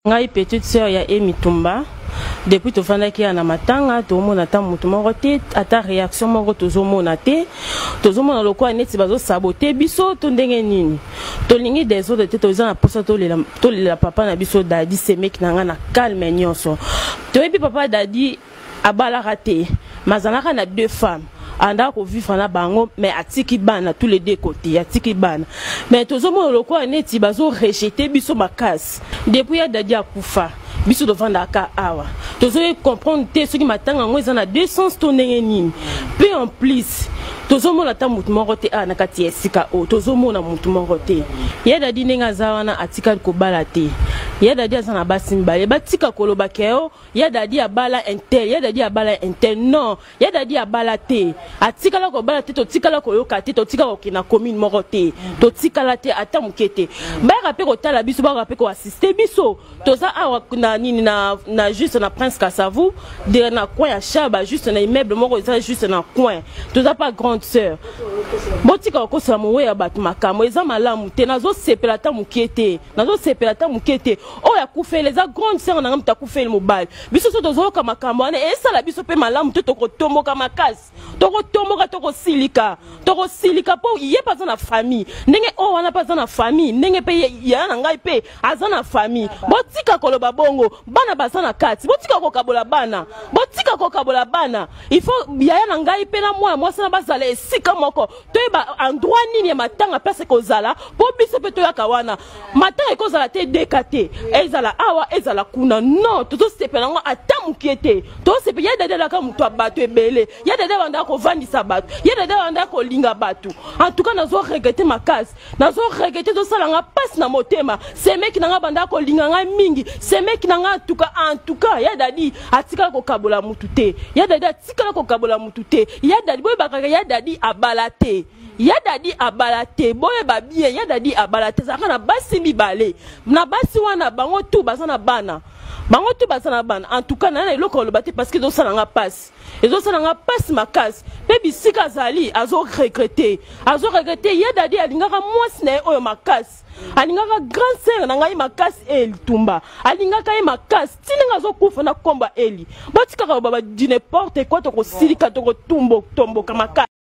Ngai petite sœur ya Amy Tumba, depuis tofandaki ya na matanga tomona ata moto moko te, ata réaction moko tozomona te, tozomona lokola neti bazosabote biso to ndenge nini. Tolingi desordre te, toza na posa tolela, tolela papa na biso Dadi semeki na ngai na calme nyonso. Toyebi papa Dadi abalaka te, mais azalaka na deux femmes, andaka kovivre na bango, mais atiki bana tous les deux côtés, atiki bana. Mais tozomona lokola neti bazo rejeter biso makasi. Depuis ya Dadi akufa, biso tovandaka awa, tozoyi comprendre te soki matanga yango eza na deux sens to ndenge nini. Mpe en plus tozomona ata motu moko te awa na kati ya esika oyo, tozomona motu moko te. Ya Dadi ndenge aza wana atikali kobala te. Ya Dadi aza na basi mibale, batika koloba keo ya Dadi abala intel, ya Dadi abala intel. Non, ya Dadi abala te, atikala kobala te, totikala koyoka te, totikala kokende na commune moko te, totikala te ata moke te. Bayaka mpe kotala biso, bayaka mpe koassiste biso. Toza awa na nini na juste na Prince Kasavu de na coin ya Shaba, juste na immeuble moko eza juste na coin. Toza pa grande sœur, botika kokosela mowe ya bato, makambo eza malamu te. Nazosepela ata moke te, nazosepela ata moke te. Oyo akufeli eza grande sœur na nga, moto akufeli mobali. Biso so tozoyoka makambo wana, esala biso mpe malamu te. Tokotomboka makasi, tokotomboka, tokosilika, tokosilika mpo ye mpe aza na famille ndenge oyo wana, mpe aza na famille ndenge mpe yaya na ngai mpe aza na famille. Botika koloba bongo, bana baza na kati, botika kokabola bana, botika kokabola bana. Il faut yaya na ngai mpe na mwana mwasi na bazala esika moko, toyeba endroit nini ya matanga place ekozala, mpo biso mpe toyaka wana. Matanga ekozala te deka te, ezala awa, ezala kuna. Non, tozosepela yango ata mokie te. Tozosepela ya Dadi alaka moto ya bato ebele, ya Dadi abandaka kovandisa bato, ya Dadi abandaka kolinga bato. En tout cas nazo regretter makasi, nazo regretter, ezosala nga mpasi na motema. Semeki na nga abandaka kolinga ngai mingi, semeki na nga. En tout cas, en tout cas, ya Dadi atikala kokabola mutu te, ya Dadi atikala kokabola mutu te. Ya Dadi, boyebaka, ya Dadi abala te, ya Dadi abala te, boyeba bien, ya Dadi abala te. Ezalaka na basi mibale, na basi wana bango tu baza na bana, bango tu baza na bana. En tout cas na eloko oloba te, parce que ezosala nga mpasi, ezosala nga mpasi makasi. Mpe bisika azali azoregretter, azoregretter. Ye Dadi alingaka mwasi na ye oyo makasi, alingaka grande sœur na ngai makasi, e Litumba alingaka ye makasi ti ndenge azokufa na nkombo ya Eli. Botikaka baba du n'importe quoi, tokosilika, tokotumbo tomboka makasi.